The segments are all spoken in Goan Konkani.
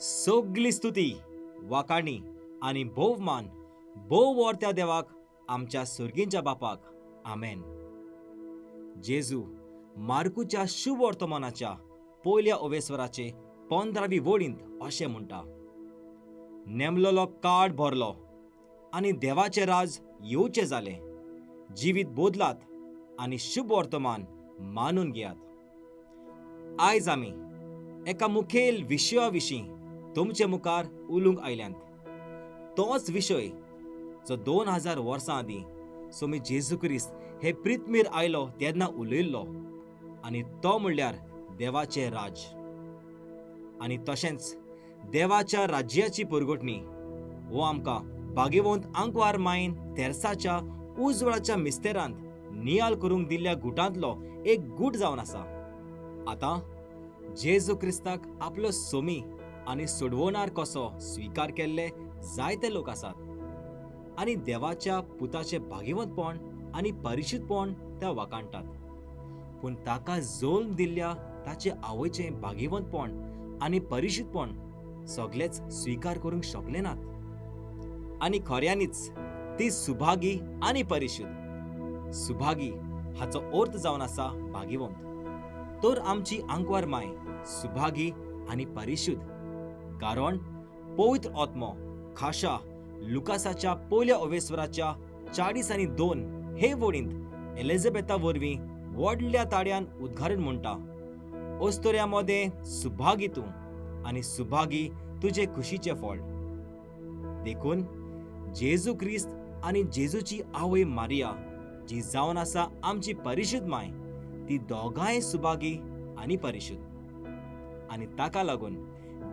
सगली स्तुती, वाकाणी आनी भोवमान भोव वर्त्या देवाक, आमच्या सर्गींच्या बापाक. आमेन. जेजू मार्कूच्या शुभ वर्तमानाच्या पयल्या अवेस्वराचे 15वी वळींत अशें म्हणटा, नेमलोलो काळ भरलो आनी देवाचें राज येवचें जालें. जिवीत बदलात आनी शुभ वर्तमान मानून घेयात. आयज आमी एका मुखेल विशया विशीं तुमचे मुखार उलोवंक आयल्यांत. तोच विशय जो 2000 वर्सां आदीं सोमी जेजू क्रिस्त हे पृथ्वीर आयलो तेन्ना उलयल्लो, आनी तो म्हणल्यार देवाचें राज आनी तशेंच देवाच्या राज्याची परगटणी. हो आमकां भाग्यवंत आंकवार मायन तेर्साच्या उजवाडाच्या मिस्तेरांत नियाल करूंक दिल्ल्या गुटांतलो एक गूट जावन आसा. आतां जेजू क्रिस्ताक आपलो सोमी आनी सोडवणार कसो स्विकार केल्ले जायते लोक आसात आनी देवाच्या पुताचें भाग्यवंतपण आनी परिशुद्धपण ते वाखाणटात. पूण ताका जल्म दिल्ल्या ताचे आवयचें भाग्यवंतपण आनी परिशुद्धपण सगळेच स्विकार करूंक शकले नात. आनी खऱ्यांनीच ती सुभागी आनी परिशुद्ध. सुभागी हाचो अर्थ जावन आसा भाग्यवंत. तर आमची आंकवार माय सुभागी आनी परिशुद्ध, कारण पवित्र आत्मो खाशा लुकासाच्या पयल्या अवेस्वराच्या 42 हे वळींत एलिझाबेथा वरवीं व्हडल्या ताळ्यान उद्घारण म्हणटा, अस्तुऱ्यां मदें सुभागी तूं आनी सुभागी तुजे खुशीचें फळ. देखून जेजू क्रिस्त आनी जेजूची आवय मारिया, जी जावन आसा आमची परिशुद्ध माय, ती दोगांय सुभागी आनी परिशुद्ध. आनी ताका लागून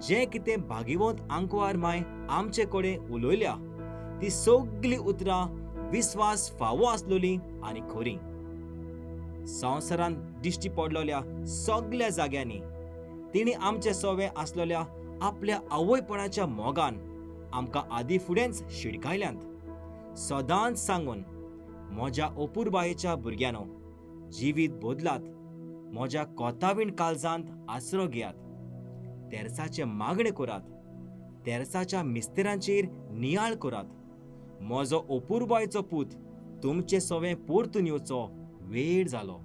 जें कितें भाग्यवंत आंकवार माय आमचे कडेन उलयल्या ती सगळीं उतरां विस्वास फावो आसलोली आनी खरी. संवसारांत दिश्टी पडलेल्या सगल्या जाग्यांनी तिणी आमचे सवे आसलेल्या आपल्या आवयपणाच्या मोगान आमकां आदी फुडेंच शिडकायल्यांत. सदांच सांगून, म्हज्या अपुरबायेच्या भुरग्यांनो, जिवीत बदलात, म्हज्या कोतावीण काळजांत आसरो घेयात, तेर्साचें मागणें करात, तेर्साच्या मिस्तेरांचेर नियाळ करात. म्हजो अपुरबायचो पूत तुमचे सवें परतून येवचो वेळ जालो.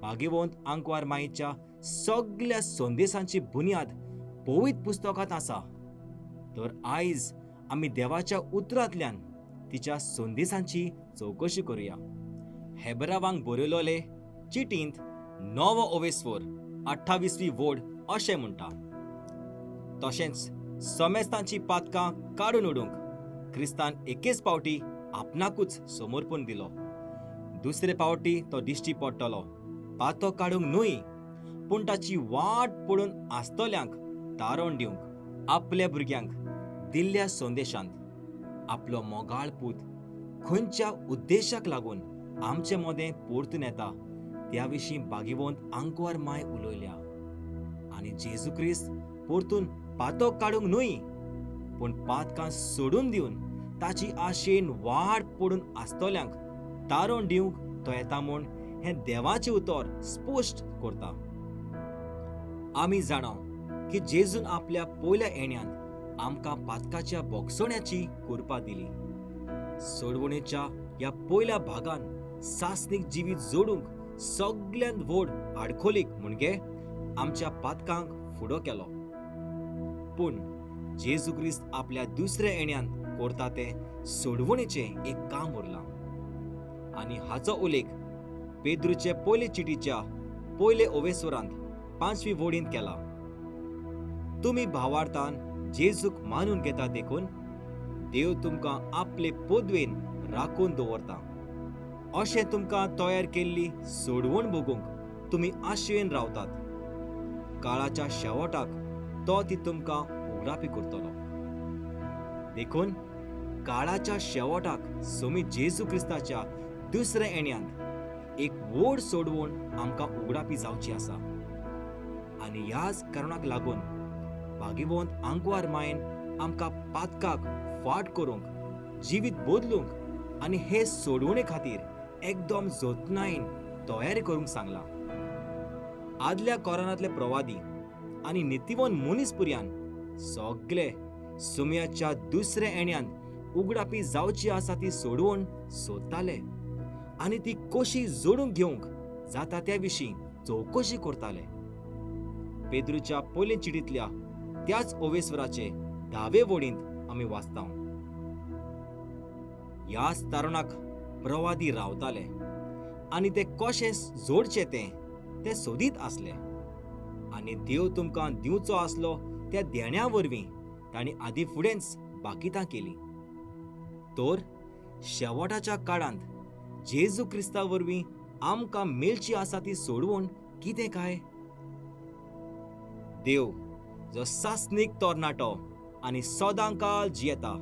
भाग्यवंत आंकवार माईच्या सगल्या संदेशांची बुन्याद पवित्र पुस्तकांत आसा. तर आयज आमी देवाच्या उतरांतल्यान तिच्या संदेशांची चवकशी करुया. हेबरावांक बरयलोले चिटींत 9वो अवेस्वर 28वी वोड अशें म्हणटा, तशेंच समेस्तांची पातकां काडून उडोवंक क्रिस्तान एकेच पावटी आपणाकूच समर्पण दिलो. दुसरे पावटी तो दिश्टी पडटलो पातो काडूंक न्हय, पूण ताची वाट पडून आसतल्यांक तारण दिवंक. आपल्या भुरग्यांक दिल्ल्या संदेशांत आपलो मोगाळ पूत खंयच्या उद्देशाक लागून आमचे मदें परतून येता त्या विशीं भाग्यवंत आंकवार माय उलयल्या. आनी जेजू क्रिस्त परतून पातो काडूंक न्हय, पूण पातकां सोडून दिवन ताची आशेन वाट पडून आसतल्यांक तारण दिवंक तो येता म्हूण हें देवाचें उतर स्पश्ट करता. आमी जाणा की जेजून आपल्या पयल्या येण्यांत आमकां पातकाच्या बोगसण्याची कृपा दिली. सोडवणेच्या ह्या पयल्या भागान सासणीक जिवीत जोडूंक सगल्यांत व्हड आडखोलीक म्हणजे आमच्या पातकांक फुडो केलो. पूण जेजू क्रिस्त आपल्या दुसऱ्या येण्यांत करता तें सोडवणेचें एक काम उरलां. आनी हाचो उल्लेख पेद्रूचे पयले चिटीच्या पयले ओवेस्वरांत 5वी वळींत केला. तुमी भावार्थान जेजूक मानून घेता देखून देव तुमकां आपले पदवेन राखून दवरता. अशें तुमकां तयार केल्ली सोडवण भोगूंक तुमी आशेन रावतात. काळाच्या शेवटाक तो ती तुमकां उगडापी करतलो. देखून काळाच्या शेवटाक सोमी जेजू क्रिस्ताच्या दुसऱ्या येण्यांत एक व्हड सोडवण आमकां उगडापी जावची आसा. आनी ह्याच कारणाक लागून भाग्यवंत आंकवार मायन आमकां पातकाक फाट करूंक जिवीत बदलूंक आनी हे सोडवणे खातीर एकदम जतनायेन तयारी करूंक सांगलां. आदल्या कोरानांतले प्रवादी आनी नितीवन मनीस पुरयान सगले सुमयाच्या दुसऱ्या येण्यान उगडापी जावची आसा ती सोडवण सोदताले आनी ती कशी जोडूंक घेवंक जाता त्या विशीं चवकशी करताले. पेद्रूच्या पयले चिटींतल्या त्याच ओवेस्वराचे धावे वळींत आमी वाचता. ह्याच तारुणाक प्रवादी रावताले आनी ते कशें जोडचे तें ते सोदीत आसले आनी देव तुमकां दिवचो आसलो त्या देण्या वरवीं तांणी आदी फुडेंच बाकितां केली. तर शेवटाच्या काळांत जेजू क्रिस्ता वरवीं आमकां मेळची आसा ती सोडवण कितें काय? देव जो सासणीक तरणाटो आनी सदांकाळ जियेता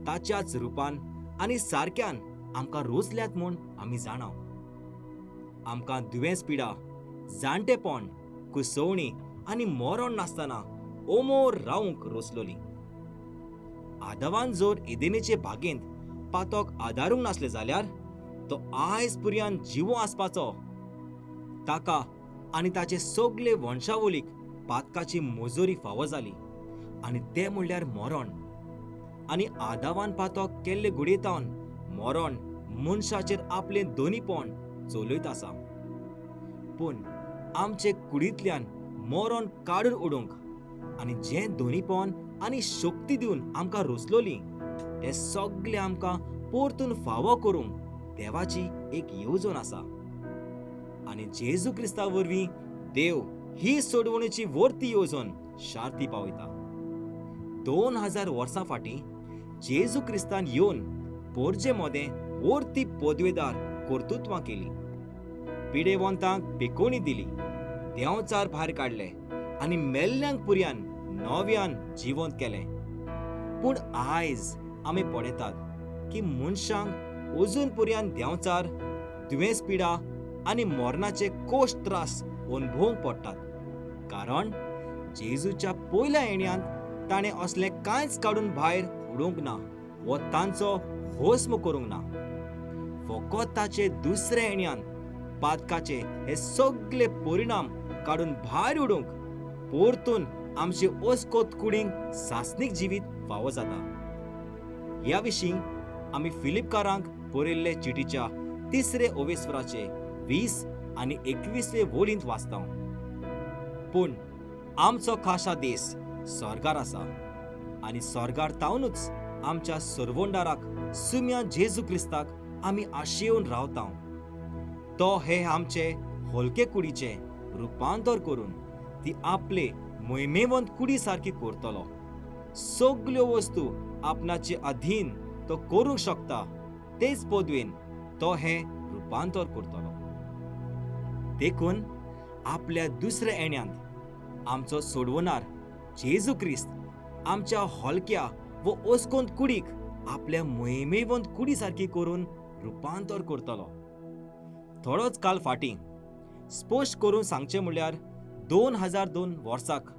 ताच्याच रुपान आनी सारक्यान आमकां रोसल्यात म्हूण आमी जाणा. आमकां दुयेंस पिडा, जाणटेपण, कुसवणी आनी मरण नासतना ओमोर रावंक रोसलोली. आदवान जर एदेनेचे बागेंत पातक आदारूंक नासले जाल्यार तो आयज पुरयान जिवो आसपाचो. ताका आनी ताचे सगले वंशावलीक पातकाची मजुरी फावो जाली आनी तें म्हणल्यार मरण. आनी आदावान पातक केल्ले गुडेतावन मरण मनशाचेर आपलें दोनीपण चलयत आसा. पूण आमचे कुडींतल्यान मरण काडून उडोवंक आनी जें दोनीपण आनी शक्ती दिवन आमकां रोसलोली तें सगलें आमकां परतून फावो करूंक देवाची एक येवजण आसा. आनी जेजू क्रिस्ता वरवीं देव ही सोडवणेची वर्ती येवजण शार्ती पावयता. 2000 वर्सां फाटीं जेजू क्रिस्तान येवन पोरजे मदें वर्ती पदवेदार कर्तृत्वां केली, पिडेवंतांक पेकोणी दिली, देंवचार भायर काडले आनी मेल्ल्यांक पुरयान नव्यान जिवंत केलें. पूण आयज आमी पळयतात की मनशांक अजून पुरयान देंवचार, दुयेंस पिडा आनी मरणाचे कोश त्रास अणभवूंक पडटात, कारण जेजूच्या पयल्या येण्यांत ताणें असलें कांयच काडून भायर उडोवंक ना वो तांचो भस्म करूंक ना. फकत ताचे दुसऱ्या येण्यान पातकाचे हे सगळे परिणाम काडून भायर उडोवंक परतून आमचे अस्कोत कुडींक सासणीक जिवीत फावो जाता. ह्या विशीं आमी फिलिपकारांक बरयल्ले चिटीच्या तिसरे ओवेस्वराचे 20 आनी 21वे वळींत वाचता. पूण आमचो खाशा देश स्वर्गार आसा आनी स्वर्गार तावनूच आमच्या सरवंडाराक सुम्या जेजू क्रिस्ताक आमी आशेवन रावता. तो हे आमचे हलके कुडीचें रुपांतर करून ती आपले मोहिमेवंत कुडी सारकी करतलो. सगल्यो वस्तू आपणाचे अधीन तो करूंक शकता तेच पदवेन तो हें रुपांतर करतलो. देखून आपल्या दुसऱ्या येण्यांत आमचो सोडवणार जेजू क्रिस्त आमच्या हलक्या व अस्कोंत कुडीक आपल्या मोहिमेवंत कुडी सारकी करून रुपांतर करतलो. थोडोच काल फाटीं स्पश्ट करून सांगचें म्हणल्यार 2002 वर्साक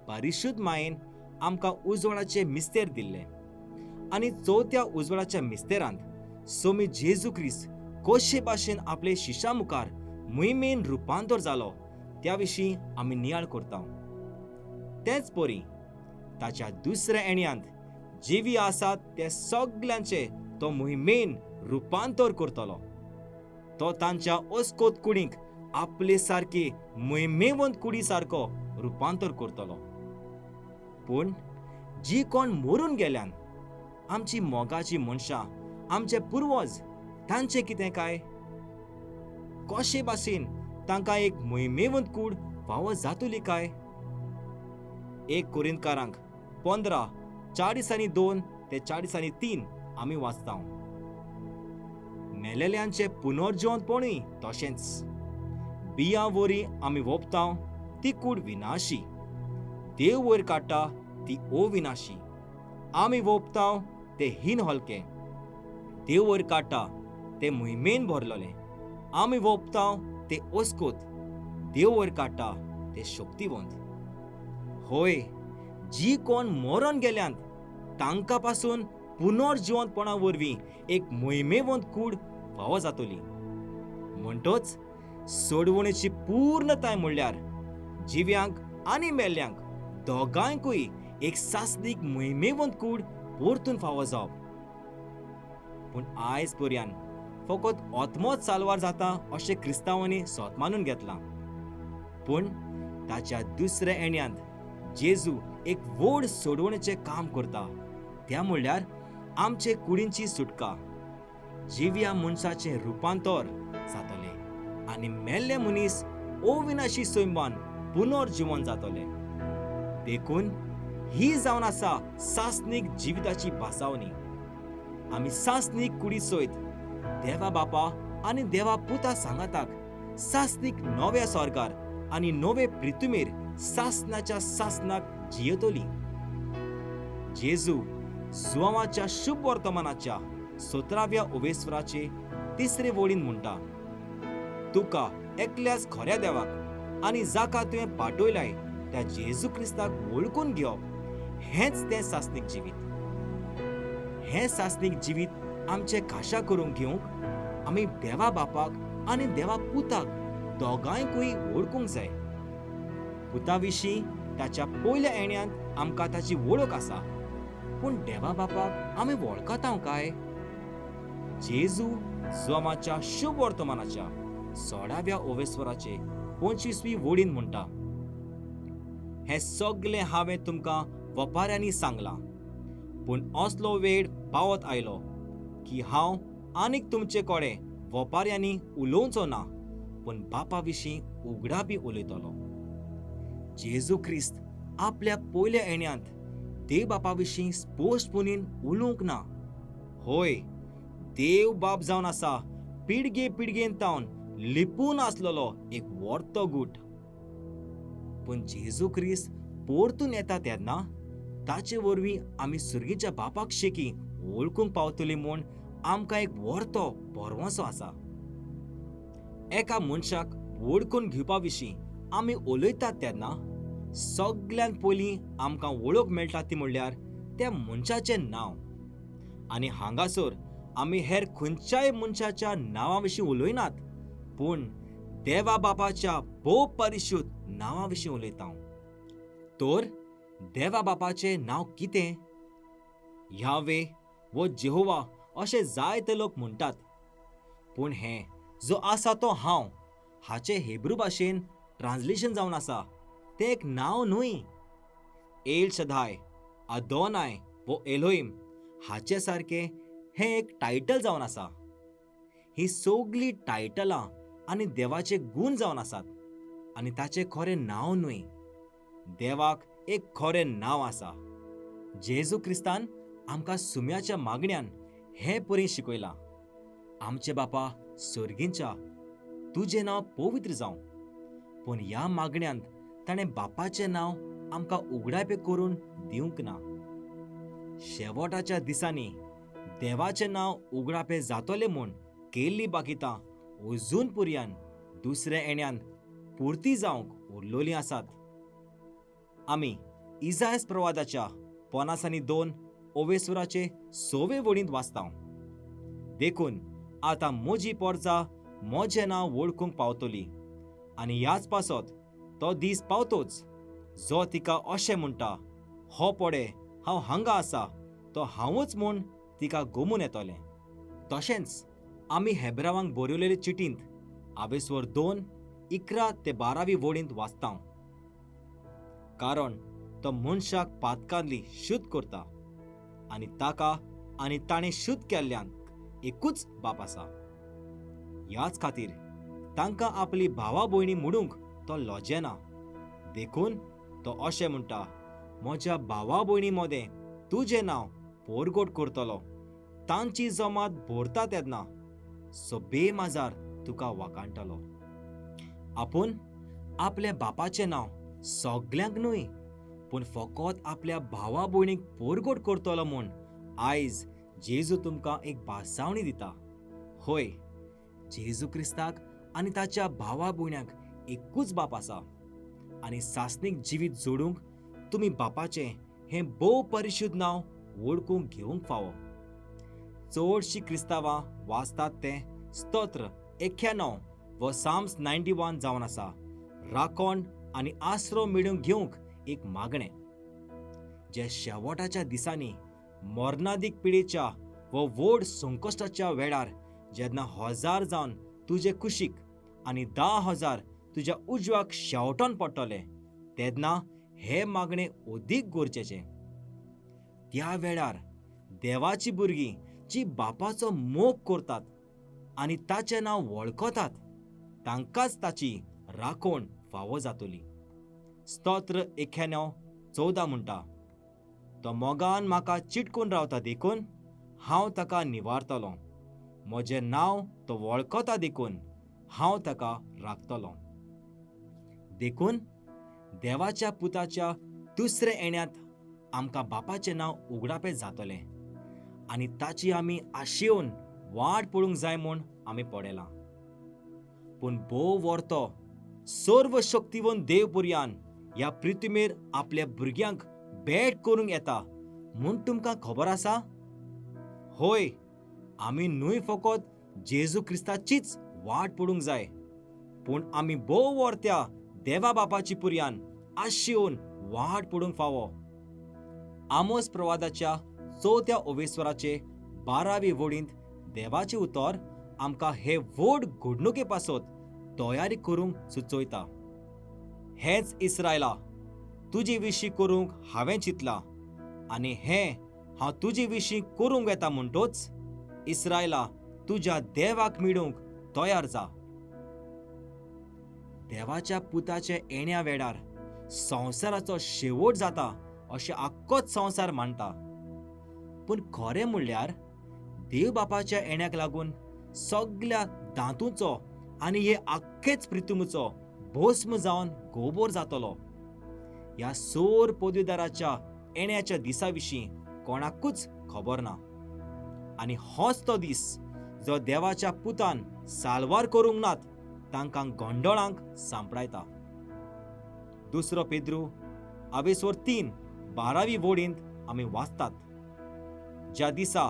परिशुद्ध मायेन आमकां उजवाडाचें मिस्तेर दिल्लें आनी चवथ्या उजवाडाच्या मिस्तेरांत सोमी जेजू क्रिस्त कशे भाशेन आपले शिशा मुखार मोहिमेन रुपांतर जालो त्या विशीं आमी नियाळ करता. तेच परी ताच्या दुसऱ्या येण्यांत जिवी आसात ते सगल्यांचे तो मोहिमेन रुपांतर करतलो. तो तांच्या अस्कोत कुडींक आपले सारकी मोहिमेवंत कुडी सारको रुपांतर करतलो. पूण जी कोण मरून गेल्यान आमची मोगाची मनशां, आमचे पुर्वज, तांचें कितें काय? कशे भाशेन तांकां एक मोहिमेवंत कूड फावो जातली काय? 1 कोरिंतकारांक 15 42 ते 43 आमी वाचता. मेलेल्यांचें पुनर्जिवंतपणूय तशेंच. बियां वरी आमी वोपता ती कूड विनाशी, देव वयर काडटा ती अविनाशी. आमी वोपता ते हीन हलके, देव वयर काडटा ते मोहिमेन भरलेले. आमी वोपता ते अस्कोत, देव वयर काडटा ते शक्तिवंत. होय, जी कोण मरण गेल्यांत तांकां पासून पुनर्जिवंतपणा वरवीं एक मोहिमेवंत कूड फावो जातली. म्हणटच सोडवणेची पूर्णताय म्हणल्यार जिव्यांक आनी मेल्ल्यांक दोगांयकूय एक सासणीक मोहिमेवंत कूड परतून फावो जावप. पूण आयज पर्यान फकत आत्मोच साल्वार जाता अशें क्रिस्तांवांनी सोत मानून घेतलां. पूण ताच्या दुसऱ्या येण्यांत जेजू एक व्हड सोडवणेचें काम करता, त्या म्हणल्यार आमचे कुडींची सुटका. जिव्या मनशाचें रुपांतर जातलें आनी मेल्ले मनीस अविनाशी सैमान पुनर्जिवन जातले. देखून ही जावन आसा सासणीक जिविताची भासावणी. आमी सासणीक कुडी सयत देवा बापा आनी देवा पुता सांगाताक सासणीक नव्या स्वर्गार आनी नवे प्रितुमेर सासणाच्या सासणाक जियेतली. जेजू जुवांवाच्या शुभ वर्तमानाच्या 17व्या ओवेस्वराचे तिसरे वळीन म्हणटा, तुका एकल्याच खऱ्या देवाक आनी जाका तुवें पाठयलाय त्या जेजू क्रिस्ताक वळखून घेवप हेंच तें सासणीक जिवीत. हें सासणीक जिवीत आमचें खाशा करूंक घेवंक आमी देवा बापाक आनी देवा पुताक दोगांयकूय वळखूंक जाय. पुता विशीं ताच्या पयल्या येण्यांत आमकां ताची वळख आसा, पूण देवा बापाक आमी वळखता काय? जेजू जुवांवाच्या शुभ वर्तमानाच्या 16व्या ओवेस्वराचे 25वी वळीन म्हणटा, हें सगलें हांवें तुमकां वपाऱ्यांनी सांगलां, पूण असलो वेळ पावत आयलो की हांव आनीक तुमचे कडेन वपाऱ्यांनी उलोवचो ना, पूण बापा विशीं उगडापी उलयतलो. जेजू क्रिस्त आपल्या पयल्या येण्यांत देव बापा विशीं स्पश्टपणीन उलोवंक ना. होय, देव बाप जावन आसा पिळगे पिळगेन तावन लिपून आसलेलो एक वर्तो गूट. पूण जेजू क्रिस्त परतून येता तेन्ना ताचे वरवीं आमी सुर्गीच्या बापाक शेकी वळखूंक पावतली म्हूण आमकां एक वर्तो भरवंसो आसा. एका मनशाक वळखून घेवपा विशीं आमी उलयतात तेन्ना सगल्यांत पयलीं आमकां वळख मेळटा ती म्हणल्यार त्या मनशाचें नांव. आनी हांगासर आमी हेर खंयच्याय मनशाच्या नांवा विशीं उलयनात, पूण देवा बापाच्या भोव परिशुद्ध नांवा विशीं उलयता. तर देवा बापाचें नांव कितें? यावे वो जेहोवा अशें जायते लोक म्हणटात, पूण हें जो आसा तो हांव हाचें हेब्रू भाशेन ट्रान्सलेशन जावन आसा, तें एक नांव न्हय. एल शदाय, अदोनाय वो एलोहिम हाचे सारकें हें एक टायटल जावन आसा. ही सगळीं टायटलां आनी देवाचे गूण जावन आसात आनी ताचें खरें नांव न्हय. देवाक एक खरें नांव आसा. जेजू क्रिस्तान आमकां सुम्याच्या मागण्यान हे परी शिकयलां, आमचे बापा सर्गींच्या, तुजें नांव पवित्र जावं. पूण ह्या मागण्यांत ताणें बापाचें नांव आमकां उगडापें करून दिवंक ना. शेवटाच्या दिसांनी देवाचें नांव उगडापें जातलें म्हूण केल्ली बाकितां अजून पर्यान दुसऱ्या येण्यान पुर्ती जावंक उरलोलीं आसात. आमी इजायस प्रवादाच्या 52 ओवेस्वराचे 6वे वळींत वाचता, देखून आतां म्हजी पोरजा म्हजें नांव वळखूंक पावतली आनी ह्याच पासत तो दीस पावतोच जो तिका अशें म्हणटा, हो पडे हांव हांगा आसा, तो हांवूच म्हूण तिका गोमून येतलें. तशेंच आमी हेब्रावांक बरयलेले चिटींत आवेस्वर 2, 11 ते 12 वळींत वाचता, कारण तो मनशाक पातकांतली शुद्ध करता आनी ताका आनी ताणें शुद्ध केल्ल्यान एकूच बाप आसा. ह्याच खातीर तांकां आपली भावा भयणी म्हणूंक तो लजेना. देखून तो अशें म्हणटा, म्हज्या भावा भयणी मदें तुजें नांव पोरगोट करतलो, तांची जमात भरता तेन्ना सभे माजार तुका वाखाणटलो. आपूण आपल्या बापाचें नांव सगल्यांक न्हय पूण फकत आपल्या भावा भयणीक पोरगोट करतलो म्हूण आयज जेजू तुमकां एक भासावणी दिता. होय, जेजू क्रिस्ताक आनी ताच्या भावा भयण्यांक एकूच बाप आसा आनी सासणीक जिवीत जोडूंक तुमी बापाचें हें भोव परिशुद्ध नांव वळखूंक घेवंक फावो. चडशीं क्रिस्तांवां वाचतात तें स्तोत्र 91 व साम्स 91 जावन आसा राखण आनी आसरो मेळून घेवंक एक मागणें जे शेवटाच्या दिसांनी मरणादीक पिडेच्या व व्हड संकश्टाच्या वेळार जेन्ना 1000 जावन तुजे कुशीक आनी 10,000 तुज्या उजवाक शेवटोन पडटले तेन्ना हे मागणें अदीक गरजेचें. त्या वेळार देवाची भुरगीं जी बापाचो मोग करतात आनी ताचें नांव वळखतात तांकांच ताची राखण फावो जातली. स्तोत्र 91:14 म्हणटा, तो मोगान म्हाका चिटकून रावता देखून हांव ताका निवारतलो, म्हजें नांव तो वळखता देखून हांव ताका राखतलो. देखून देवाच्या पुताच्या दुसऱ्या येण्यांत आमकां बापाचें नांव उगडापें जातलें आनी ताची आमी आशेवन वाट पळोवंक जाय म्हूण आमी पळयलां. पूण भोव वर्तो सर्वशक्तिवंत देव पुरयान ह्या पृथ्वीर आपल्या भुरग्यांक भेट करूंक येता म्हूण तुमकां खबर आसा? होय, आमी न्हय फकत जेजू क्रिस्ताचीच वाट पळोवंक जाय, पूण आमी भोव वर्त्या देवा बापाची पुरयान आशेवन वाट पळोवंक फावो. आमोस प्रवादाच्या 4 ओवेश्वराचे 12वी वडींत देवाचें उतर आमकां हे व्हड घडणुके पासत तयारी करूंक सुचयता. हेंच इस्रायला, तुजे विशीं करूंक हांवें चिंतलां आनी हें हांव तुजे विशीं करूंक वेता म्हणटोच इस्रायला तुज्या देवाक मेळूंक तयार जा. देवाच्या पुताच्या येण्या वेळार संवसाराचो शेवट जाता अशें आख्खोच संवसार मानता, पूण खरें म्हणल्यार देव बापाच्या येण्याक लागून सगल्या दांतूचो आनी हे आख्खेच पृथ्वीचो भस्म जावन गोबोर जातलो. ह्या सोर पदवीदाराच्या येण्याच्या दिसा विशीं कोणाकूच खबर ना आनी होच तो दीस जो देवाच्या पुतान साल्वार करूंक नात तांकां गोंडोळांक सांपडायता. 2 पेद्रू आवेसवर 3:12 वोडींत आमी वाचतात, ज्या दिसा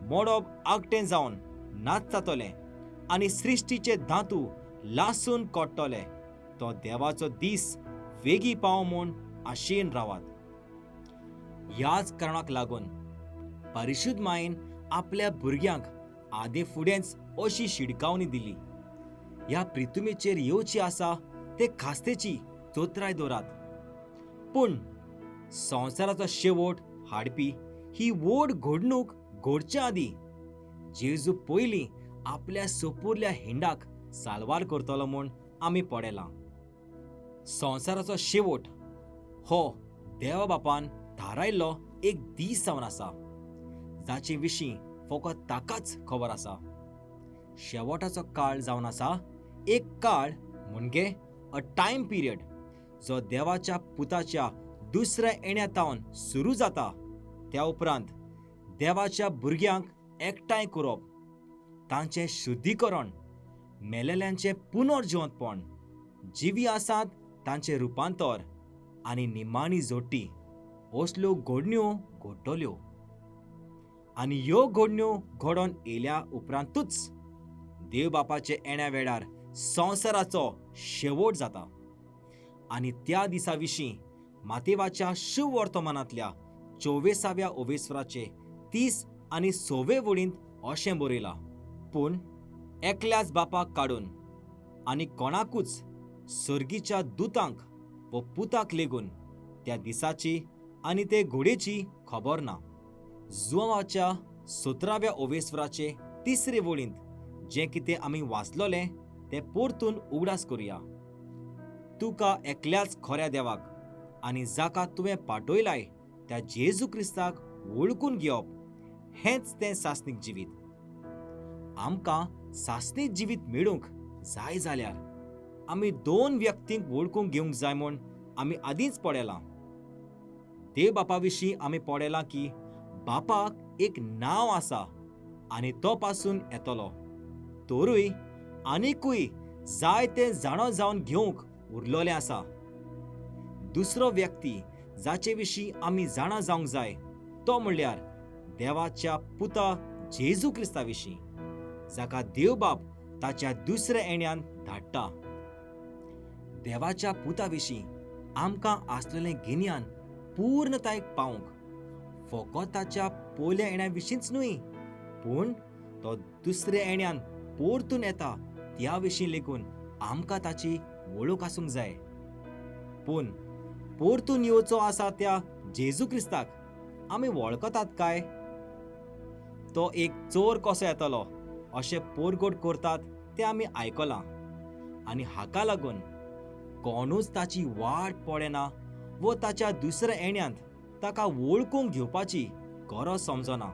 मोडप आगटें जावन नाच जातलें आनी सृश्टीचे धातू लासून कोट्टले तो देवाचो दीस वेगीं पाव म्हूण आशेन रावात. ह्याच कारणाक लागून परिशुद्ध मायेन आपल्या भुरग्यांक आदीं फुडेंच अशी शिडकावणी दिली, ह्या पृथ्वीचेर येवची आसा ते खास्तेची चोत्राय दवरात, पूण संवसाराचो शेवट हाडपी ही व्हड घडणूक घडचे आदीं जेजू पयलीं आपल्या सोपुरल्या हिंडाक साल्वार करतलो म्हूण आमी पळयलां. संवसाराचो शेवट हो देवा बापान थारायल्लो एक दीस जावन आसा जाचे विशीं फकत ताकाच खबर आसा. शेवटाचो काळ जावन आसा एक काळ म्हणजे अ टायम पिरियड जो देवाच्या पुताच्या दुसऱ्या येण्या तावन सुरू जाता. त्या उपरांत देवाच्या भुरग्यांक एकठांय करप, तांचें शुद्धीकरण, मेलेल्यांचें पुनर्जिवंतपण, जिवी आसात तांचें रुपांतर आनी निमाणी जोडटी असल्यो घडण्यो घडटल्यो. आनी ह्यो घडण्यो घडोवन येयल्या उपरांतूच देव बापाचे येण्या वेळार संवसाराचो शेवट जाता. आनी त्या दिसा विशीं मातेवाच्या शुभवर्तमानांतल्या 24व्या ओवेश्वराचे 30 आनी 6वे वळींत अशें बरयलां, पूण एकल्याच बापाक काडून आनी कोणाकूच सर्गीच्या दुतांक व पुताक लेगून त्या दिसाची आनी ते घोडेची खबर ना. जुवाच्या 17व्या ओवेश्वराचे 3रे वळींत जें कितें आमी वाचलोलें तें परतून उगडास करुया. तुका एकल्याच खऱ्या देवाक आनी जाका तुवें पाठयलाय त्या जेजू क्रिस्ताक वळखून घेवप हेंच तें सासणीक जिवीत. आमकां सासणीक जिवीत मेळूंक जाय जाल्यार आमी 2 व्यक्तींक वळखूंक घेवंक जाय म्हूण आमी आदींच पळयलां. देव बापा विशीं आमी पळयलां की बापाक एक नांव आसा आनी तो पासून येतलो, तरूय आनीकूय जाय तें जाणो जावन घेवंक उरलोलें आसा. दुसरो व्यक्ती जाचे विशीं आमी जाणा जावंक जाय तो म्हणल्यार देवाच्या पुता जेजू क्रिस्ता विशीं, जाका देवबाप ताच्या दुसऱ्या येण्यान धाडटा. देवाच्या पुता विशीं आमकां आसलेलें गिन्यान पूर्णतायेक पावंक फकत ताच्या पयल्या येण्या विशींच न्हय, पूण तो दुसऱ्या येण्यान परतून येता त्या विशीं लेगून आमकां ताची वळख आसूंक जाय. पूण परतून येवचो आसा त्या जेजू क्रिस्ताक आमी वळखतात काय? तो एक चोर कसो येतलो अशें पोरगोट करतात तें आमी आयकलां आनी हाका लागून कोणूच ताची वाट पळयना वो ताच्या दुसऱ्या येण्यांत ताका वळखूंक घेवपाची गरज समजना.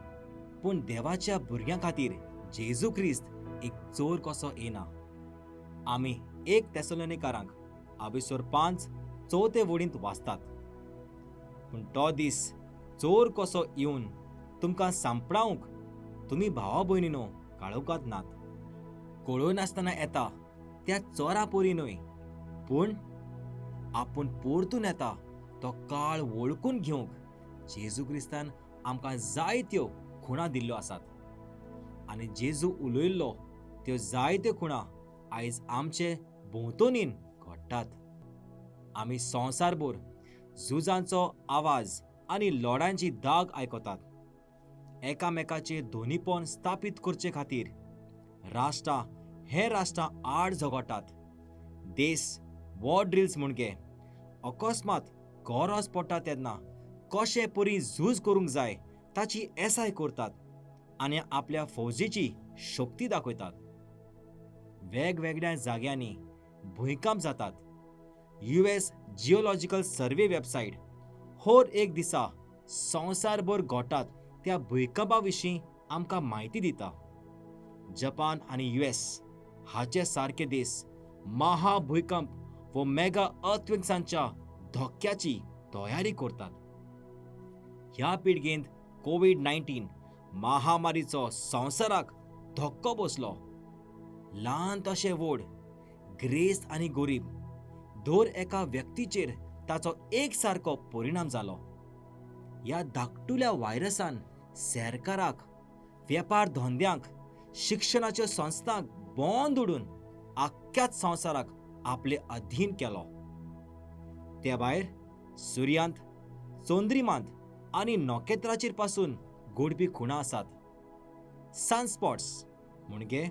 पूण देवाच्या भुरग्यां खातीर जेजू क्रिस्त एक चोर कसो येना. आमी 1 तेसलोनिकारांक आबिसोर 5 चवथे वडींत वाचतात, पूण तो दीस चोर कसो येवन तुमकां सांपडावंक तुमी भावा भयणीनो काळोखांत नात. कळयनासतना येता त्या चोरा परी न्हय, पूण आपूण परतून येता तो काळ वळखून घेवंक जेजू क्रिस्तान आमकां जायत्यो खुणा दिल्ल्यो आसात. आनी जेजू उलयल्लो त्यो जायत्यो खुणा आयज आमचे भोंवतणीन घडटात. आमी संवसारभर झुजांचो आवाज आनी लोडांची दाग आयकतात. एकामेकाचे दोनीपण स्थापीत करचे खातीर राष्ट्रां हे राष्ट्रां आड झगडटात. देश वॉर ड्रिल्स म्हणजे अकस्मात गरज पडटा तेन्ना कशें परी झूज करूंक जाय ताची एसाय करतात आनी आपल्या फौजेची शक्ती दाखयतात. वेगवेगळ्या जाग्यांनी भुंयकांप जातात. US geological survey website हर एक दिसा संवसारभर घडटात त्या भुंयकांपा विशीं आमकां म्हायती दिता. जपान आनी US हाचे सारके देश महाभुंयकांप वो मेगा अर्थक्वेक्सांच्या धोक्याची तयारी करतात. ह्या पिळगेंत COVID-19 महामारीचो संवसाराक धक्को बसलो. ल्हान तशें व्हड, ग्रेस्त आनी गरीब दर एका व्यक्तीचेर ताचो एक सारको परिणाम जालो. ह्या धाकटुल्या व्हायरसान सरकाराक, वेपार धंद्यांक, शिक्षणाच्यो संस्थांक बंद उडून आख्ख्याच संवसाराक आपले अधीन केलो. त्या भायर सुर्यांत, चंद्रिमांत आनी नखेत्राचेर पासून घडपी खुणां आसात. सनस्पॉट्स म्हणजे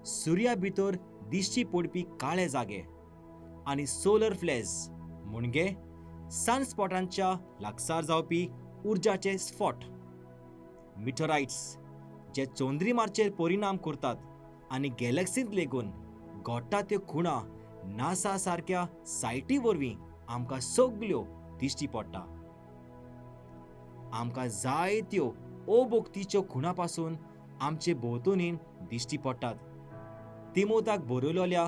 सुर्या भितर दिश्टी पडपी काळे जागे आनी सोलर फ्लॅज म्हणजे सनस्पॉटांच्या लागसार जावपी उर्जाचे स्फोट. मिटोरायट्स जे चंद्रिमाचेर परिणाम करतात आनी गॅलक्सींत लेगून घडटा त्यो खुणां नासा सारक्या सायटी वरवीं आमकां सगल्यो दिश्टी पडटा. आमकां जायत्यो अभोक्तीच्यो खुणां पासून आमचे भोंवतणी दिश्टी पडटात. तिमोताक बरयलेल्या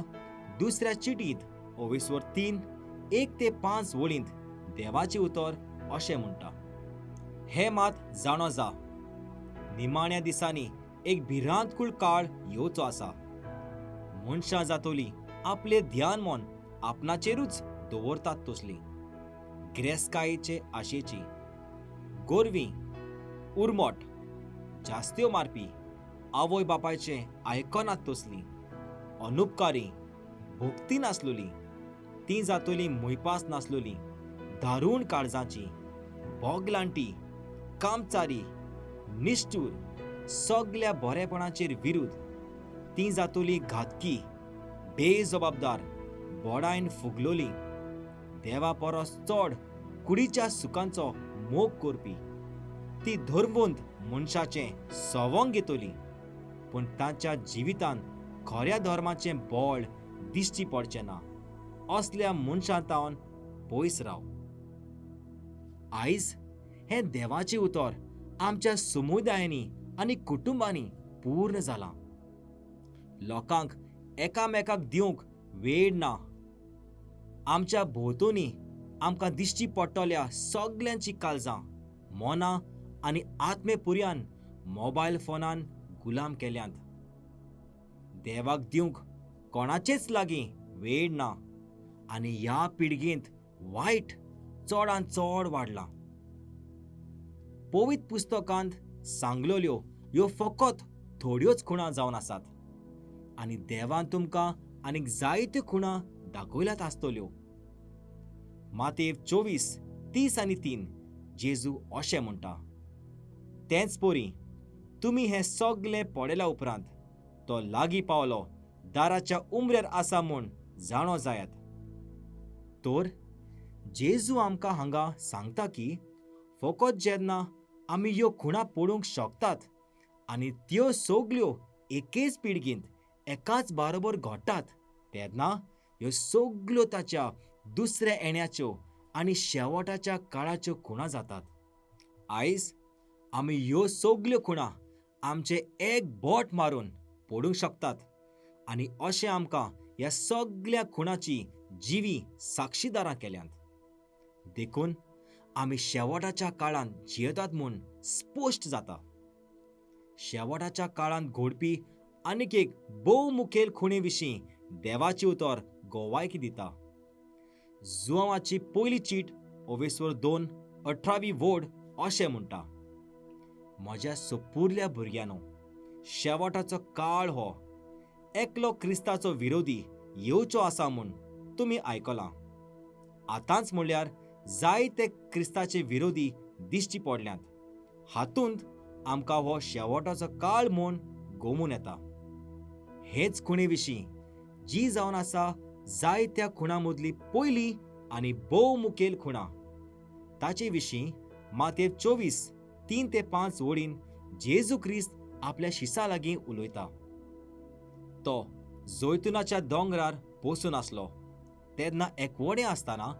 दुसऱ्या चिटींत 3 1 ते 5 वळींत देवाचें उतर अशें म्हणटा, हे मात जाणो जा, निमाण्या दिसांनी एक भिरांतकूळ काळ येवचो आसा. मनशां जातोली आपले ध्यान मन आपणाचेरूच दवरतात तसली गिरेस्तकायेचे आशेची, गोरवी, उर्मट, जास्त्यो मारपी, आवय बापायचें आयकनात तसली, अनुपकारी, भक्ती नासलोली, ती जातोली मुयपास नासलोली, दारूण काळजाची, बोगलांटी, कामचारी, निश्ठूर, सगल्या बरेपणाचेर विरुद्ध, ती जातोली घातकी, बेजबाबदार, बोडायन फुगलोली, देवा परस चड कुडीच्या सुखांचो मोग करपी, ती धर्मवंत मनशाचें सवंग घेतली, पूण तांच्या जिवितांत खऱ्या धर्माचें बळ दिश्टी पडचें ना. असल्या मनशां तावन पयस राव. आयज हें देवाचें उतर आमच्या समुदायांनी आनी कुटुंबांनी पूर्ण जालां. लोकांक एकामेकाक दिवंक वेळ ना. आमच्या भोंवतणी आमकां दिश्टी पडटल्या सगल्यांची काळजां, मनां आनी आत्मेपुर्यान मोबायल फोनान गुलाम केल्यांत. देवाक दिवंक कोणाचेच लागीं वेळ ना आनी ह्या पिळगेंत वायट चडान चड वाडलां. पवित्र पुस्तकांत सांगलेल्यो ह्यो फकत थोड्योच खुणा जावन आसात आनी देवान तुमकां आनीक जायत्यो खुणा दाखयल्यात आसतल्यो. मातेव 24:30-3 जेजू अशें म्हणटा, तेंच परी तुमी हें सगलें पळयल्या उपरांत तो लागीं पावलो, दाराच्या उमऱ्यार आसा म्हूण जाणो जायात. तर जेजू आमकां हांगा सांगता की फकत जेन्ना आमी ह्यो खुणा पळोवंक शकतात आनी त्यो सगल्यो एकेच पिळगेंत एकाच बारोबर घडटात तेन्ना ह्यो सगल्यो ताच्या दुसऱ्या येण्याच्यो आनी शेवटाच्या काळाच्यो खुणा जातात. आयज आमी ह्यो सगल्यो खुणा आमचे एक बोट मारून पडूंक शकतात आनी अशें आमकां ह्या सगल्या खुणाची जिवी साक्षीदारां केल्यांत. देखून आमी शेवटाच्या काळांत जियेतात म्हूण स्पश्ट जाता. शेवटाच्या काळांत घडपी आनीक एक भोव मुखेल खुणे विशीं देवाची उतर गोवायकी दिता. जुवांवाची पयली चीट ओवेस्वर 2:18 वोड अशें म्हणटा, म्हज्या सोपुरल्या भुरग्यांनो, शेवटाचो काळ हो एकलो क्रिस्ताचो विरोधी येवचो आसा म्हूण तुमी आयकलां. आतांच म्हणल्यार जायते क्रिस्ताचे विरोधी दिश्टी पडल्यात. हातूंत आमकां हो शेवटाचो काळ म्हूण गोमून येता. हेच खुणे विशीं जी जावन आसा जायत्या खुणां मदली पयली आनी भोव मुखेल खुणा, ताचे विशीं मातेव 24:3-5 वळीन जेजू क्रिस्त आपल्या शिसा लागीं उलयता. तो जैतुनाच्या दोंगरार बसून आसलो तेन्ना एकवडे आसतना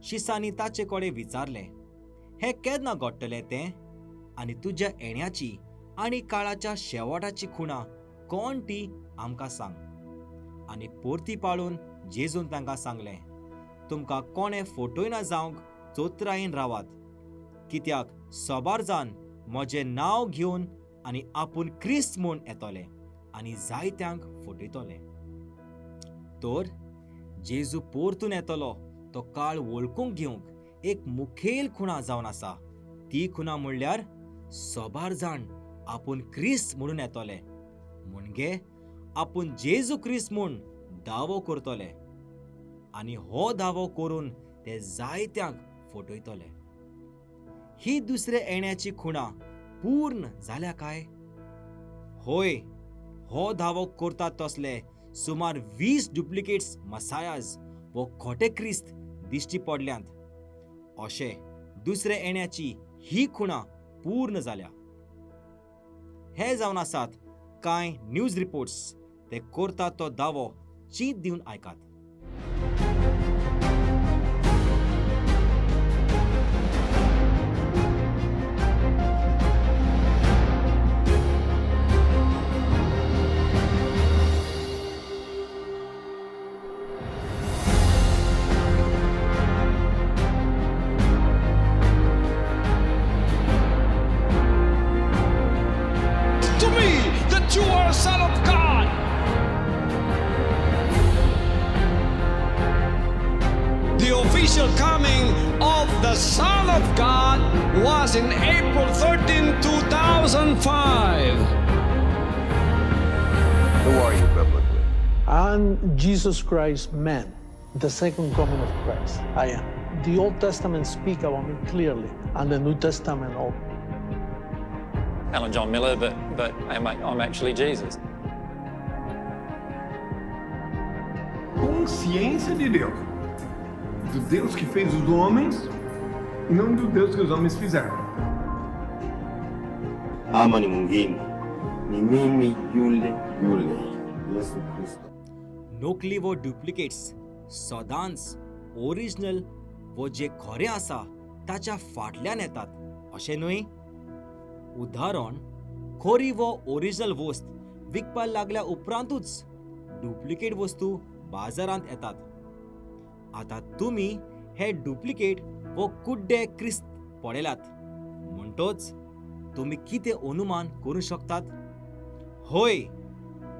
शिसांनी ताचे कडेन विचारलें, हें केन्ना घडटलें तें आनी तुज्या येण्याची आनी काळाच्या शेवटाची खुणा कोण ती आमकां सांग. आनी परती पाळून जेजून तांकां सांगलें, तुमकां कोणें फटयना जावंक चोत्रायेन रावात, कित्याक सबार जाण म्हजें नांव घेवन आनी आपूण क्रिस्त म्हूण येतले आनी जायत्यांक फटयतले. तर जेजू परतून येतलो तो काळ वळखूंक घेवंक एक मुखेल खुणा जावन आसा. ती खुणा म्हणल्यार सबार जाण आपूण क्रिस्त म्हणून येतले, म्हणजे आपूण जेजू क्रिस्त म्हूण दावो करतले आनी हो दावो करून ते जायत्यांक फटयतले. ही दुसऱ्या येण्याची खुणा पूर्ण जाल्या काय? होय, हो दावो करतात तसले सुमार 20 डुप्लिकेट्स मसायाज वो खोटे क्रिस्त दिश्टी पडल्यांत. अशें दुसऱ्या येण्याची ही खुणा पूर्ण जाल्या. हे जावन आसात कांय न्यूज रिपोर्ट्स. ते करतात तो दावो चीत दिवन आयकात. To me that you are a son of God. The official coming of the Son of God was in April 13, 2005. Who are you biblically? I'm Jesus Christ, man, the second coming of Christ. I am. The Old Testament speaks about me clearly, and the New Testament also. Alan John Miller, but I'm actually Jesus. Consciência de Deus, do Deus que fez os homens e não do Deus que os homens fizeram. Ama ni mwingine, ni mimi yule yule, Yesu Kristo. नकली वो डुप्लिकेट्स सदांच ओरिजिनल वो जे खरें आसा ताच्या फाटल्यान येतात अशें न्हय? उदाहरण, खरी वो ओरिजिनल वस्त विकपाक लागल्या उपरांतूच डुप्लिकेट वस्तू बाजारांत येतात. आतां तुमी हे डुप्लिकेट वो कुड्डे क्रिस्त पळयल्यात म्हणटच तुमी कितें अनुमान करूं शकतात? हय,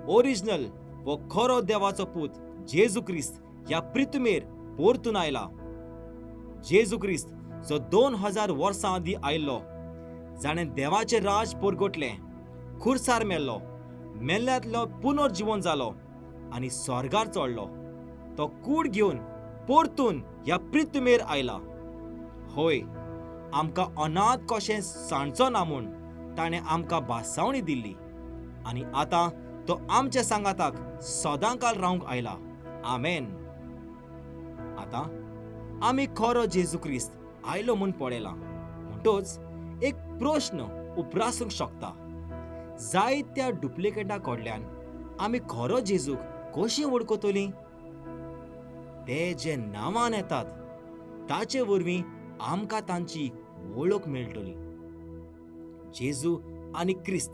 ओरिजिनल वो खरो देवाचो पूत जेजू क्रिस्त ह्या पृथ्वीर परतून आयला. जेजू क्रिस्त जो 2000 वर्सां आदीं आयिल्लो, जाणें देवाचें राज परगटलें, खुर्सार मेल्लो, मेल्ल्यांतलो पुनर्जिवन जालो आनी स्वर्गार चडलो. तो कूड घेवन परतून ह्या पृथ्वीर आयला. होय, आमकां अनाथ कशें सांडचो ना म्हूण ताणें आमकां भासावणी दिल्ली आनी आतां तो आमच्या सांगाताक सदांकाल रावंक आयला. आमेन. आतां आमी खरो जेजू क्रिस्त आयलो म्हूण पळयलां म्हणटोच एक प्रश्न उप्रासूंक शकता, जायत्या डुप्लिकेटा कडल्यान आमी खरो जेजूक कशीं वळखतलीं? ते जे नांवान येतात ताचे वरवीं आमकां तांची वळख मेळटली. जेजू आनी क्रिस्त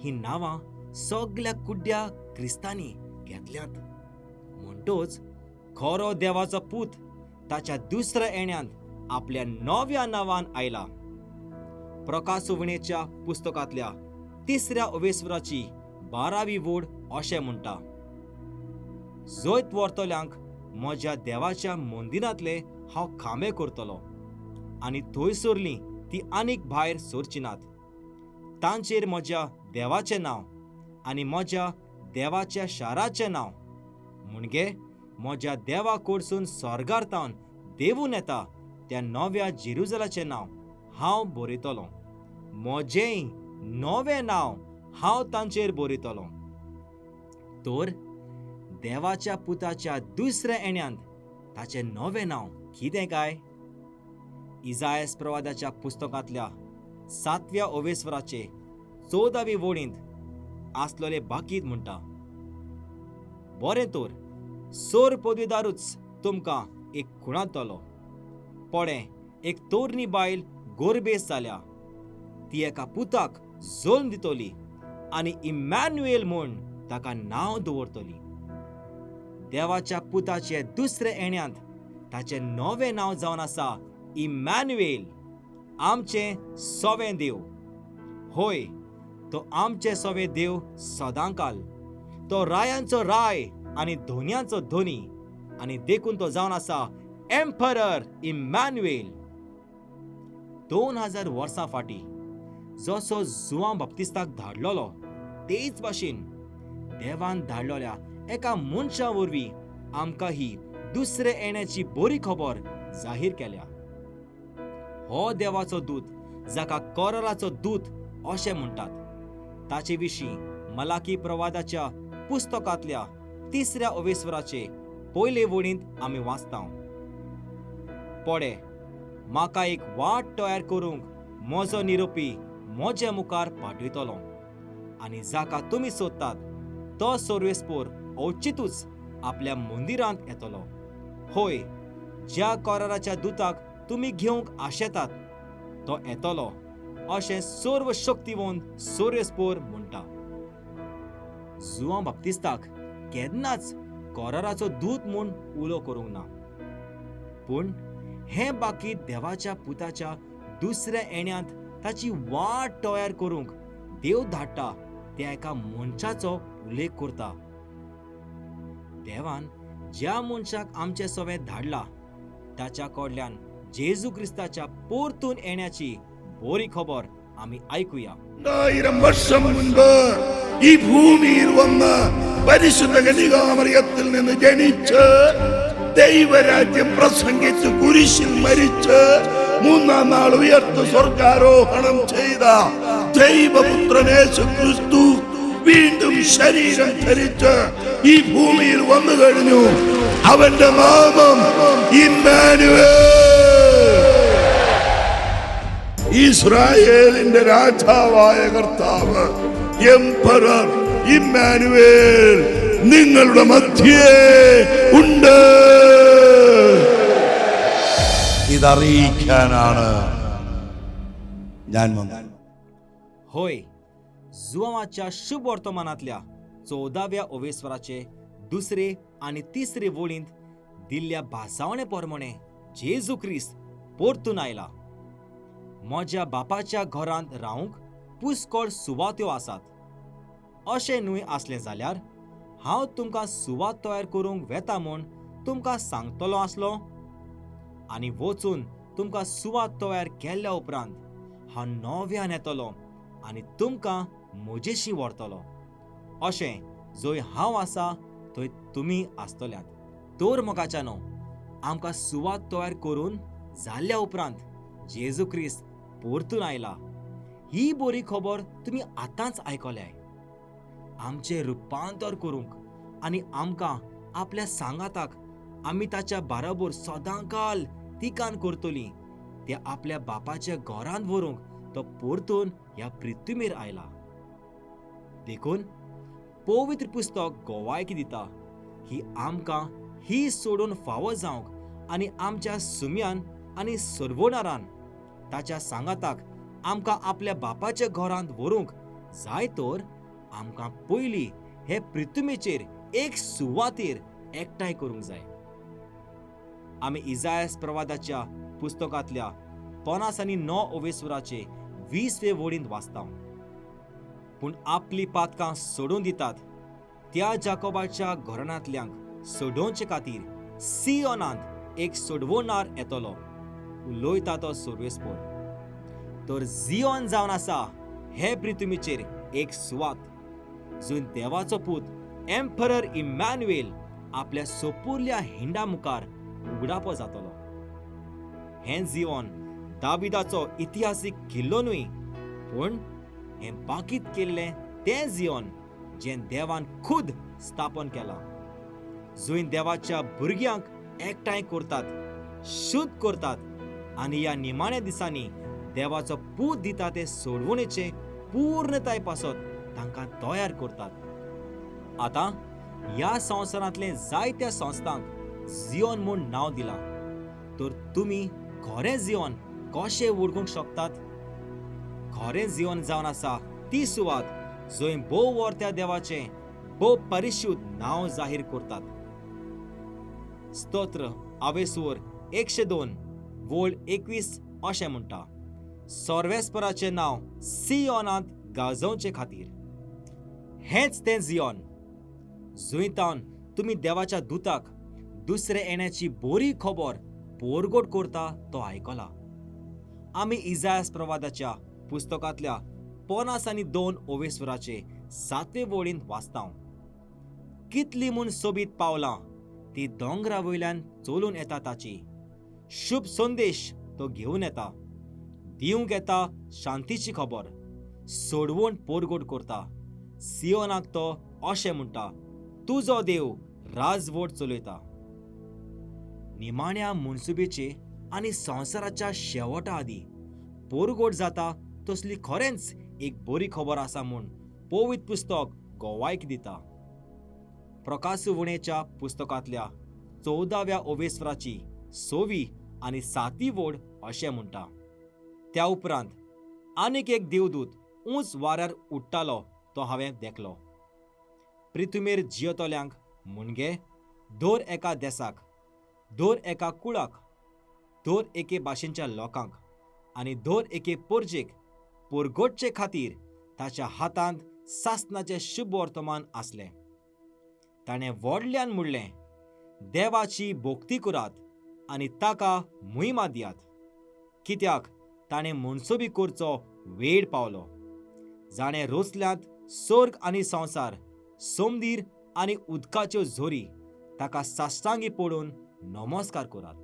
ही नांवां सगल्या कुड्ड्या क्रिस्तांनी घेतल्यांत. म्हणटोच खरो देवाचो पूत ताच्या दुसऱ्या येण्यांत आपल्या नव्या नांवान आयला. प्रकाशुवणेच्या पुस्तकांतल्या तिसऱ्या अवेस्वराची 12वी वोड अशें म्हणटा, जैत व्हरतल्यांक म्हज्या देवाच्या मंदिरांतले हांव खांबे करतलो आनी थंय सरलीं ती आनीक भायर सरची नात. तांचेर म्हज्या देवाचें नांव आनी म्हज्या देवाच्या शाराचें नांव, म्हणजे म्हज्या देवा कडसून स्वर्गार तावन देवून येता त्या नव्या जेरुजलाचें नांव हांव बरयतलों. म्हजेंय नवें नांव हांव तांचेर बरयतलों. तर देवाच्या पुताच्या दुसऱ्या येण्यांत ताचें नवें नांव कितें काय? इजायस प्रवादाच्या पुस्तकांतल्या 7व्या ओवेस्वराचे 14वी वोडींत आसलेले बाकीत म्हणटा, बरें तर सोर पदवीदारूच तुमकां एक खुणातलो. पळय, एक तोरणी बायल गोरबेस जाल्या, ती एका पुताक जल्म दितली आनी इमॅन्युएल म्हूण ताका नांव दवरतली. देवाच्या पुताचे दुसरे येण्यांत ताचें नवें नांव जावन आसा इमॅन्युएल, आमचें सवें देव. होय, तो आमचें सवें देव सदांकाल. तो रायांचो राय आनी धोन्यांचो धोनी आनी देखून तो जावन आसा एम्परर इमॅन्युएल. 2000 वर्सां फाटीं जसो जुआंव बाप्तिस्ताक धाडलेलो तेच भाशेन देवान धाडलेल्या एका मनशा वरवीं आमकां ही दुसरे येण्याची बरी खबर जाहीर केल्या. हो देवाचो दूत, जाका कराराचो दूत अशें म्हणटात, ताचे विशीं मलाकी प्रवादाच्या पुस्तकांतल्या 3ऱ्या अवेस्वराचे पयले वळींत आमी वाचता, पळे, म्हाका एक वाट तयार करूंक म्हजो निरोपी म्हजे मुखार पाठयतलो आनी जाका तुमी सोदतात तो सर्वेस्पोर अवचितूच आपल्या मंदिरांत येतलो. होय, ज्या कराराच्या दुताक तुमी घेवंक आशेतात तो येतलो अशें सर्व शक्तिवंत सर्वेस्पोर म्हणटा. जुआंव बाप्तिस्ताक केन्नाच कराराचो दूत म्हूण उलो करूंक ना, पूण हें बाकी देवाच्या पुताच्या दुसऱ्या येण्यांत ताची वाट तयार करूंक देव धाडटा त्या एका मनशाचो उल्लेख करता. देवान ज्या मनशाक आमचे सवें धाडला ताच्या कडल्यान जेजू क्रिस्ताच्या परतून येण्याची बरी खबर आमी आयकुया. 2000 വർഷം മുൻപ് ഈ ഭൂമിയിൽ വന്ന് പരിശുദ്ധ കന്യകാമറിയത്തിൽ നിന്ന് ജനിച്ച് ദൈവരാജ്യം പ്രസംഗിച്ച് കുരിശിൽ മരിച്ച് 3-ാം നാൾ ഉയർത്ത് സ്വർഗാരോഹണം ചെയ്ത ദൈവപുത്രൻ യേശു ക്രിസ്തു വീണ്ടും ശരീരം ധരിച്ച് ഈ ഭൂമിയിൽ വന്നു കഴിഞ്ഞു. അവന്റെ നാമം ഇമ്മാനുവേൽ, ഇസ്രായേലിന്റെ രാജാവായ കർത്താവ് എംപറർ ഇമ്മാനുവേൽ നിങ്ങളുടെ മധ്യേ ഉണ്ട്. ഇതറിയിക്കാനാണ് ഞാൻ വന്നത്. होय, जुआंवाच्या शुभ वर्तमानांतल्या 14व्या ओवेस्वराचे 2रे आनी 3रे वळींत दिल्ल्या भासावणे प्रमाणे जेजू क्रिस्त परतून आयला. म्हज्या बापाच्या घरांत रावंक पुष्कळ सुवात्यो आसात. अशें न्हय आसलें जाल्यार हांव तुमकां सुवात तयार करूंक वेता म्हूण तुमकां सांगतलो आसलो. आनी वचून तुमकां सुवात तयार केल्ल्या उपरांत हांव नव्यान येतलो आनी तुमकां म्हजेशी व्हरतलो. अशें जंय हांव आसा थंय तुमी आसतल्यात. तर मोगाच्यानो, आमकां सुवात तयार करून जाल्ल्या उपरांत जेजू क्रिस्त परतून आयला ही बरी खबर तुमी आतांच आयकल्याय. आमचें रुपांतर करूंक आनी आमकां आपल्या सांगाताक आमी ताच्या बाराबर सदांकाल तिकान करतलीं त्या आपल्या बापाच्या घरांत व्हरूंक तो परतून ह्या पृथ्वीर आयला. देखून पवित्र पुस्तक गोवायकी दिता ही आमकां ही सोडून फावो जावंक आनी आमच्या सुम्यान आनी सर्वोनारान ताच्या सांगाताक आमकां आपल्या बापाच्या घरांत व्हरूंक जाय तर आमकां पयलीं हे पृथ्वीचेर एक सुवातेर एकठांय करूंक जाय. आमी इजायस प्रवादाच्या पुस्तकांतल्या 59 ओवेसुराचे 20वे वळींत वाचता. पूण आपली पातकां सोडून दितात त्या जाकोबाच्या घराण्यांतल्यांक सोडोवचे खातीर सियोनांत एक सोडवणार येतलो, उलयता तो सर्वेस्पर. तर जियोन जावन आसा हे पृथ्वीचेर एक सुवात जंय देवाचो पूत एम्परर इमॅन्युएल आपल्या सोपुरल्या हिंडा मुखार उगडापो जातलो. हें जिवन दाविदाचो इतिहासीक किल्लो न्हय, पूण हें बाकीत केल्लें तें जिवन जें देवान खुद स्थापन केलां, जंय देवाच्या भुरग्यांक एकठांय करतात, शुद्ध करतात आनी ह्या निमाण्या दिसांनी देवाचो पूत दिता ते सोडवणेचे पूर्णताय पासत तांकां तयार करतात. आतां ह्या संवसारांतले जायत्या संस्थांक जियोन म्हूण नांव दिलां, तर तुमी खरें जियोन कशें वळखूंक शकतात? खरें जियोन जावन आसा ती सुवात जंय भोव वर्त्या देवाचें भोव परिशुद्ध नांव जाहीर करतात. स्तोत्र आवेस्वर 102 वोळ 21 अशें म्हणटा, सर्वेस्पराचें नांव सियोनांत गाजोवचे खातीर. हेंच तें जियोन जंय तावन तुमी देवाच्या दुताक दुसरे येण्याची बरी खबर पोरगोट करता तो आयकला. आमी इजायस प्रवादाच्या पुस्तकांतल्या 52 ओवेस्वराचे 7वे वळींत वाचता. कितली म्हूण सोबीत पावलां ती दोंगरा वयल्यान चलून येता, ताची शुभ संदेश तो घेवन येता, दिवंक येता शांतीची खबर, सोडवण पोरगोट करता. सियोनाक तो अशें म्हणटा, तुजो देव राजवट चलयता. निमाण्या मनसुबेचे आनी संवसाराच्या शेवटा आदीं पोरगोट जाता तसली खरेंच एक बरी खबर आसा म्हूण पवित्र पुस्तक गोवायक दिता. प्रकाशवणेच्या पुस्तकांतल्या 14व्या ओवेस्वराची 6वी आनी 7वी वोड अशें म्हणटा, त्या उपरांत आनीक एक देवदूत उंच वाऱ्यार उडटालो तो हांवें देखलो. पृथ्वीर जियेतल्यांक म्हणजे दर एका देसाक, दर एका कुळाक, दर एके भाशेच्या लोकांक आनी दर एके परजेक परगटचे खातीर ताच्या हातांत सासणाचें शुभ वर्तमान आसलें. ताणें व्हडल्यान म्हणलें, देवाची भक्ती करात आनी ताका महिमा दियात, कित्याक ताणें मनसोबी करचो वेळ पावलो. जाणें रोसल्यांत स्वर्ग आनी संवसार, सोमदीर आनी उदकाच्यो झोरी, ताका साश्टांगी पडून नमस्कार करात.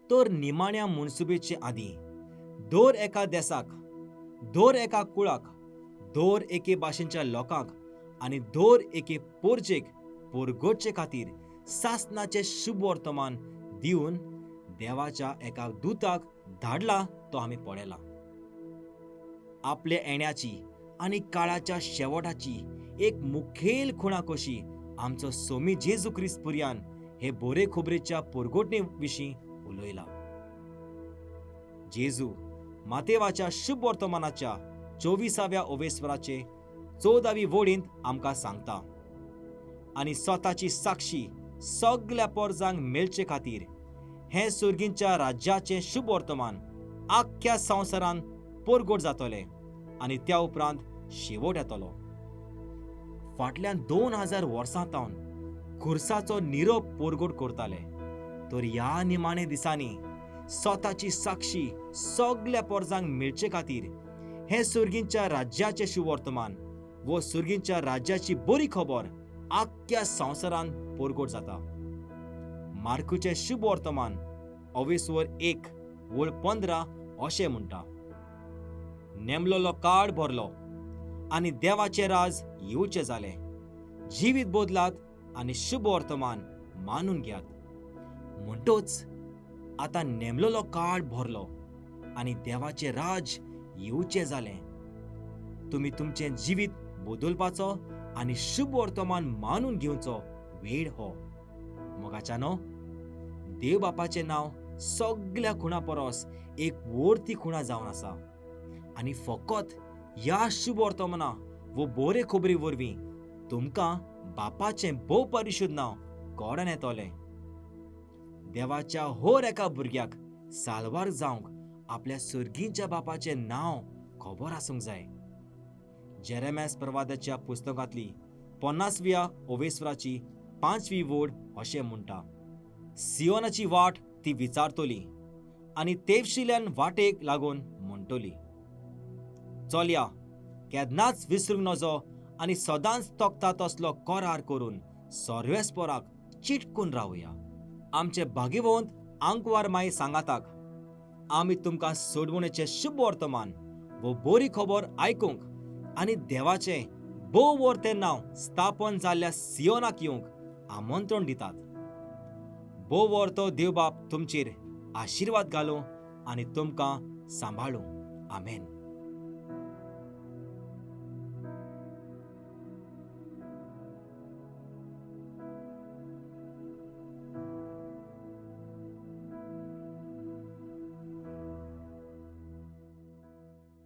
तर निमाण्या मनसुबेचे आदीं दर एका देसाक, दर एका कुळाक, दर एके भाशेच्या लोकांक आनी दर एके परजेक परगटचे खातीर सासणाचें शुभ वर्तमान दिवन देवाच्या एका दुताक धाडला तो आमी पळयला. आपल्या येण्याची आनी काळाच्या शेवटाची एक मुखेल खुणा कशी आमचो सोमी जेजू क्रिस्त पुर्यान हे बरे खबरेच्या परगटणे विशीं उलयला. जेजू मातेवाच्या शुभ वर्तमानाच्या 24व्या ओवेस्वराचे 14वी वळींत आमकां सांगता, आनी स्वताची साक्षी सगल्या पोरजांक मेळचे खातीर हें सुर्गींच्या राज्याचें शुभ वर्तमान आख्ख्या संवसारान परगट जातलें आनी त्या उपरांत शेवट येतलो. फाटल्यान 2000 वर्सां तावन खुर्साचो निरोप परगट करताले, तर ह्या निमाणे दिसांनी स्वताची साक्षी सगल्या पोरजांक मेळचे खातीर हें सुर्गींच्या राज्याचें शुवर्तमान वो सुर्गींच्या राज्याची बरी खबर आख्ख्या संवसारान परगट जाता. मार्कूचें शुभ वर्तमान अवेस्वर 1 वळ 15 अशें म्हणटा, नेमलोलो काळ भरलो आनी देवाचें राज येवचें जालें. जिवीत बदलात आनी शुभ वर्तमान मानून घेयात. म्हणटोच आतां नेमलोलो काळ भरलो आनी देवाचें राज येवचें जालें. तुमी तुमचें जिवीत बदलपाचो आनी शुभ वर्तमान मानून घेवचो वेळ हो. मोगाच्यानो, देव बापाचें नांव सगळ्या खुणा परस एक वर्ती खुणा जावन आसा आनी फकत ह्या शुभ वर्तमाना वो बरे खबरी वरवीं तुमकां बापाचें भोव परिशुद्ध नांव कळोन येतलें. देवाच्या हर एका भुरग्याक साल्वार जावंक आपल्या सर्गींच्या बापाचें नांव खबर आसूंक जाय. जेरेमॅस प्रवादाच्या पुस्तकांतली 50व्या ओवेस्वराची 5वी वोड अशें म्हणटा, सियोनाची वाट ती विचारतली आनी तेवशिल्यान वाटेक लागून म्हणटली, चलया केन्नाच विसरूंक नजो आनी सदांच तोखता तसलो करार करून सर्वेस्पराक चिटकून रावया. आमचे भाग्यवंत आंकवार माई सांगाताक आमी तुमकां सोडवणेचें शुभ वर्तमान वो बरी खबर आयकूंक आनी देवाचें भोव वर्तें नांव स्थापन जाल्ल्या सियोनाक येवंक आमंत्रण दितात. भोव वर्तो देवबाप तुमचेर आशिर्वाद घालूं आनी तुमकां सांबाळूं. आमेन.